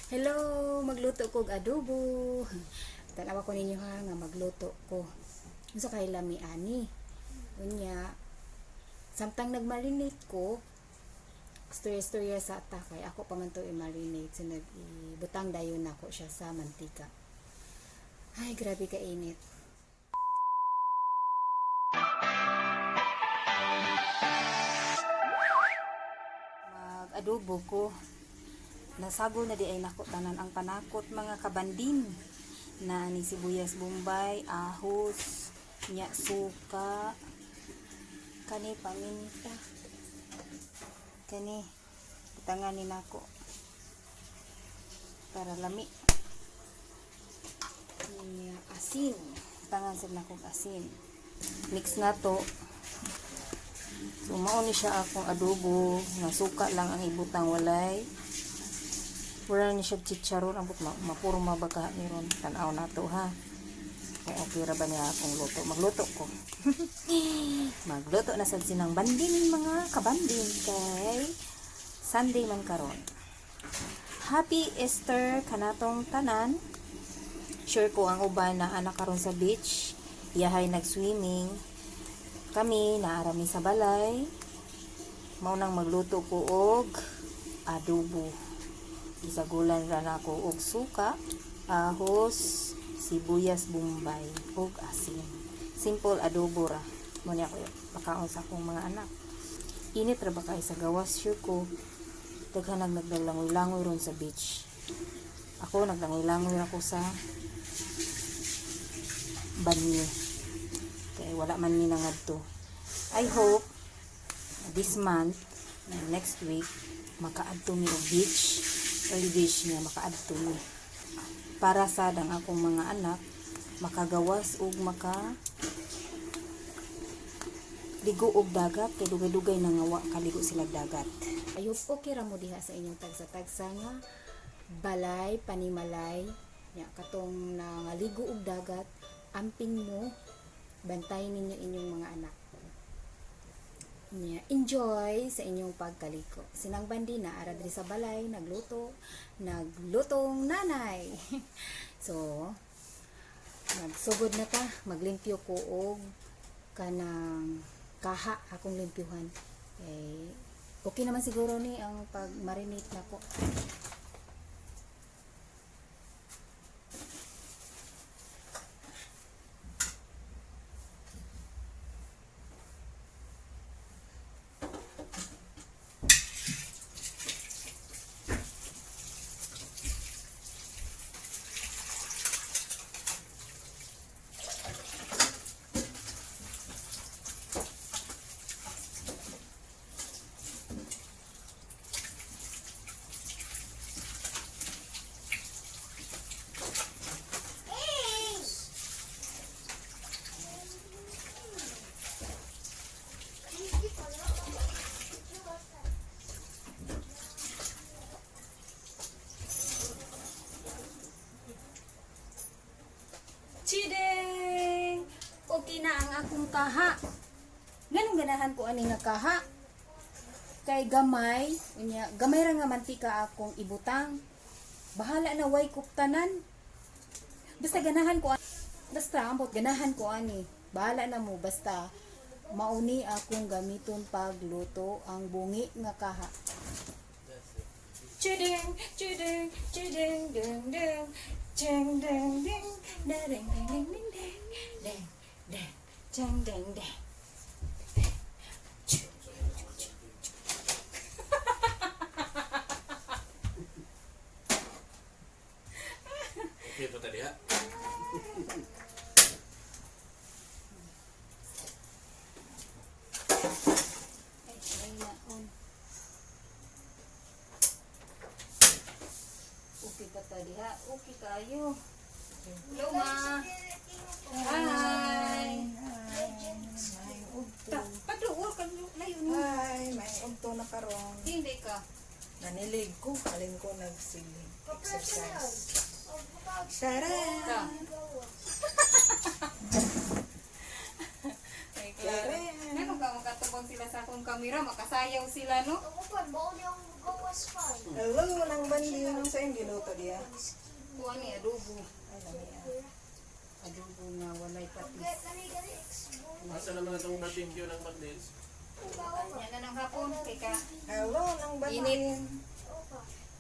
Hello, magluto kog adobo. Tanawa ko ninyo ha nga magluto ko. Unsa kay lami ani? Unya, samtang nagmarinate ko, istorya-istorya sa ta kay ako pa man to i-marinate, so nag-ibutang dayon nako siya sa mantika. Ay, grabe ka init. Mag-adobo ko. Nasago na di ay nako tanan ang panakot, mga kabandin, na ni sibuyas bombay, ahos, nya suka, kani paminta, kani butangan ni nako para lami, nya asin, butangan sad nako og asin. Mix na to. So mao ni siya akong adobo nga suka lang ang ibutang, walay, wala ni siya chicharon. Ambot mapurma ba ka ni ron. Tan-aw na to ha kung okay ra ba niya akong luto. Magluto ko, magluto na sad sinang bandin, mga kabandin, kay Sunday man karon. Happy Easter kanatong tanan. Sure ko ang uban na anak karon sa beach, iyahay nag-swimming. Kami naa ra mi sa balay, mao nang magluto ko og adobo. Isagulan ra nako og suka, ahos, sibuyas bombay ug asin. Simple adobo ra mo niya ko pakaon sa akong mga anak. Init ra ba kay sa gawas? Sure ko daghan nag naglangoy-langoy ron sa beach. Ako, naglangoy-langoy ako sa banyo kay wala man ni nangadto. I hope this month, next week, makaadto mi og beach. Early beach nga makaadto mi para sa ang akong mga anak makagawas ug maka ligo og dagat kay dugay-dugay na nga wa kaligo sila dagat. I hope okay ra mo diha sa inyong tagsa-tagsa nga balay, panimalay, nya katong nangaligo og dagat, amping mo, bantayan ninyo inyong mga anak. Nya, enjoy sa inyong pagkaliko. Sinang bandina ara diri sa balay, nagluto, naglutong nanay. So, magsugod na ta, maglimpyo ko og kanang kaha akong limpyuhan. Eh, okay naman siguro ni ang pag-marinate nako. Chideng! Okay na ang akong kaha. Nganong ganahan ko ani nga kaha? Kay gamay, unya, gamay ra nga mantika akong ibutang. Bahala na way kuptanan. Basta ganahan ko, basta ambot ganahan ko ani. Bahala na mo, basta mauni akong gamiton pagluto, ang bungi nga kaha. Chideng, chideng, chideng, deng, deng, deng, deng, deng, deng, deng, deng, deng, deng, deng, deng, deng, deng, deng. Chu, chu, chu, chu. Okay pa tadi ha? Ay, ay, naon. Okay pa ta diha. Okay kayo. Hello, ma. Hi. Ta, padruol ka layo ni. Hi, may ugto na karon. Hindi ka. Nanilig ko, alin ko nagsilig. Exercise. Sharan! Ta. Ay, klaro. Ano ka makatubang sila sa akong kamera, makasayaw sila, no? Ako pa, baon yung Hello, nang bandi. Nang sa iyong giluto diya. Kuha ni adobo. Ay, lami ah. Adobo nga walay patis. Asa naman itong barbecue ng Bagdis? Yan na ng hapon kay ka. Hello, nang bandi. Init.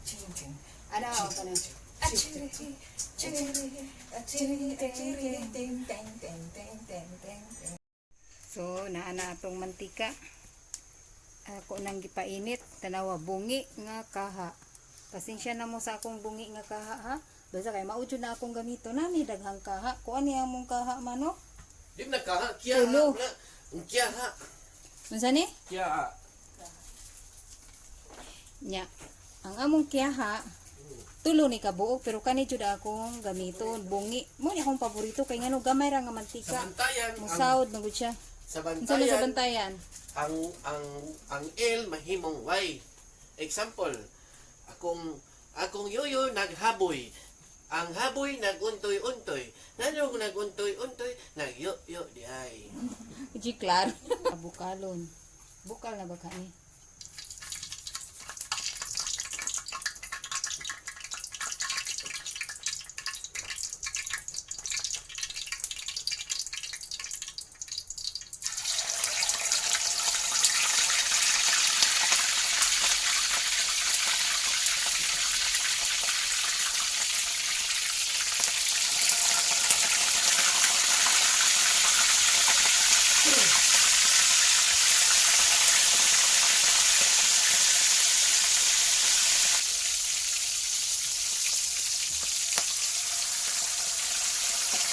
Ching, ching. Ano ako na? Achiri, chiri, achiri, achiri, ting, ting, ting, ting, ting, ting, ting. So, naa na atong mantika. Ako nang gipainit, tanawa bungi nga kaha. Pasensya na mo sa akong bungi nga kaha ha. Basta kay mao jud na akong gamito nami daghang kaha. Kuan ni among kaha mano? Di na kaha, kiya ha. Tulo. Na, ang kiya ha. Unsa ni? Kiya ha. Nya. Ang among kiyaha tulo ni kabuok pero kani jud akong gamiton bungi. Mo ni akong paborito kay ngano gamay ra nga Sa mantika. bantayan, ang, Musawd na gud siya. sa Unsa man sa bantayan, bantayan? ang L mahimong Y. Example, akong yoyo naghaboy. Ang haboy naguntoy-untoy. Nganong naguntoy-untoy, nagyo-yo di ay. G klaro. Bukalon. Bukal na ba ka ni?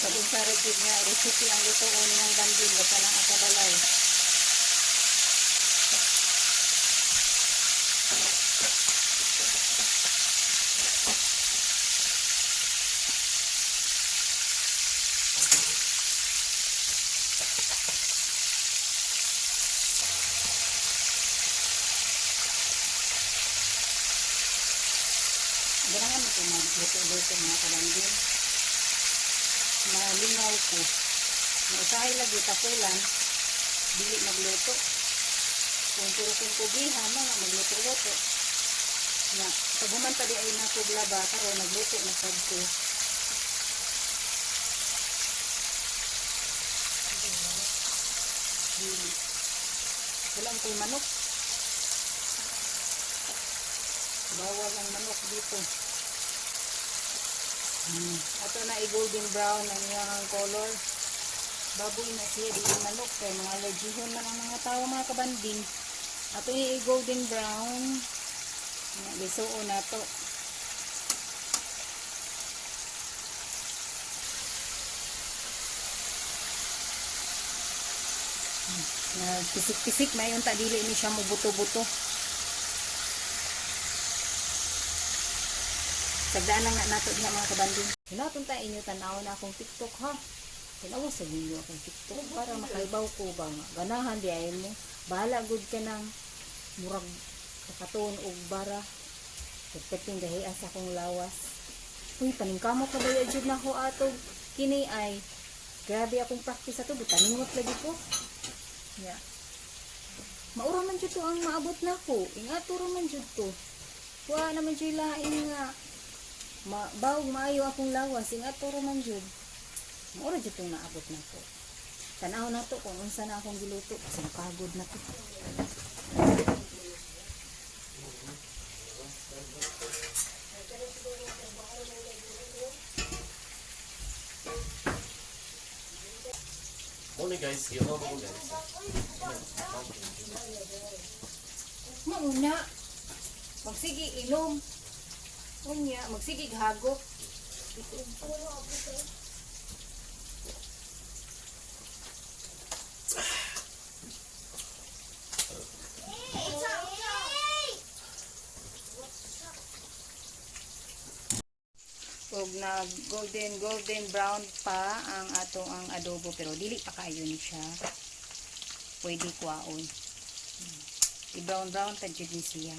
Pag unsa ra jud nga recipe ang lutoon ng gambin basta na akabalay. Ganahan mo ko magluto-luto mga kabandin. Malingaw ko. Mausahay lagi tapulan, dili magluto. Kung puro kong kugihan, mga magluto-luto. Na, pag human pa di ay nakuglaba, karon nagluto na sad ko. Dili. Wala ang ko'y manok. Bawal ang manok dito. Ato na i-golden brown ang iyang color. Baboy na siya, di yung manok. Kay mga allergyhon man ang mga tao, mga kabanding. Ato ni i-golden brown. Lisuo na to. Nagpisik-pisik, mayon ta dili ni siya mo buto-buto. Sagdaan lang na nato diha mga kabanding. Hinaton ta inyo tan-aw na akong TikTok ha. Tanawa sa ninyo akong TikTok para makaibaw ko ba nga. Ganahan di ay mo. Bahala gud ka ng murag kakaton og bara. Perpektong gahi sa akong lawas. Uy, paningkamot ka ba jud na ko atog kini ay grabe akong practice ato butaningot lagi ko. Ya. Maura man jud to ang maabot nako. Ingato ra man jud to. Wa naman jud lain nga ma bawog maayo akong lawas ingato ra man jud. Maura jud tong naabot nako. Tan-aw na to kung unsa na akong giluto kasi napagod na to. Muna guys, iyo ko guys. Mauna. Magsige ilom. Unya, magsige hagop. Og nag golden golden brown pa ang ato ang adobo pero dili pa kayo ni siya. Pwede kwaon. I-brown brown pa jud ni siya.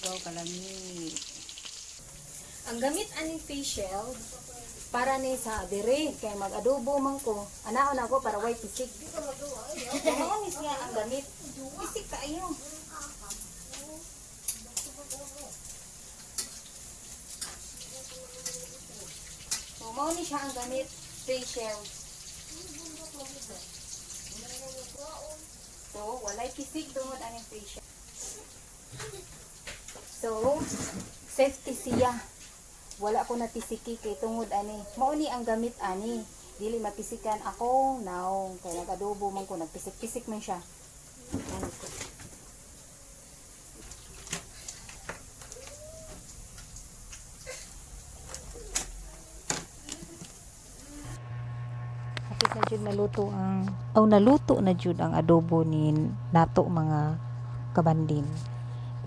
Wow, kalami. Ang gamit aning face shield para ni sa dire kay mag-adobo man ko. Anaon ako para way pisik. Mao ni siya ang gamit. Pisik kaayo. Mao ni siya ang gamit, face shield. So, walay pisig tungod aning face shield. So, safety siya. Wala ko natisiki kay tungod ani. Mao ni ang gamit ani. Dili mapisikan ako naong kay nag-adobo man ko, nagpisik-pisik man siya. Ano ko. Hapit na jud naluto ang aw naluto na jud ang adobo ni nato, mga kabandin.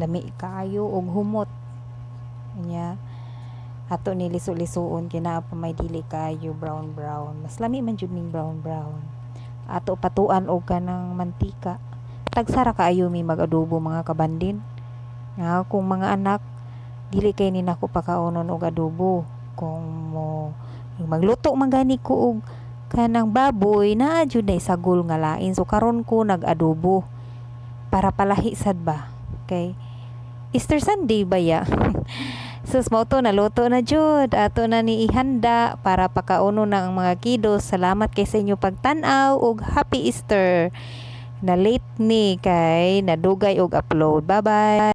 Lami kaayo og humot. Nya ato ni liso-lisuon kay naa pa may dili kaayo brown brown. Mas lami man jud ning brown brown. Ato patuan og kanang mantika. Tagsa ra kaayo mi mag-adobo, mga kabandin. Nga akong mga anak dili kay ni nako pakaonon og adobo. Kung mo magluto man gani ko og kanang baboy, naa jud nay sagol nga lain. So karon ko nag-adobo para palahi sad ba kay Easter Sunday ba ya. Sus, mao to, naluto na jud. Ato na ni ihanda para pakauno na ang mga kiddos. Salamat kay sa inyo pagtan-aw ug Happy Easter. Na late ni kay nadugay og upload. Bye bye.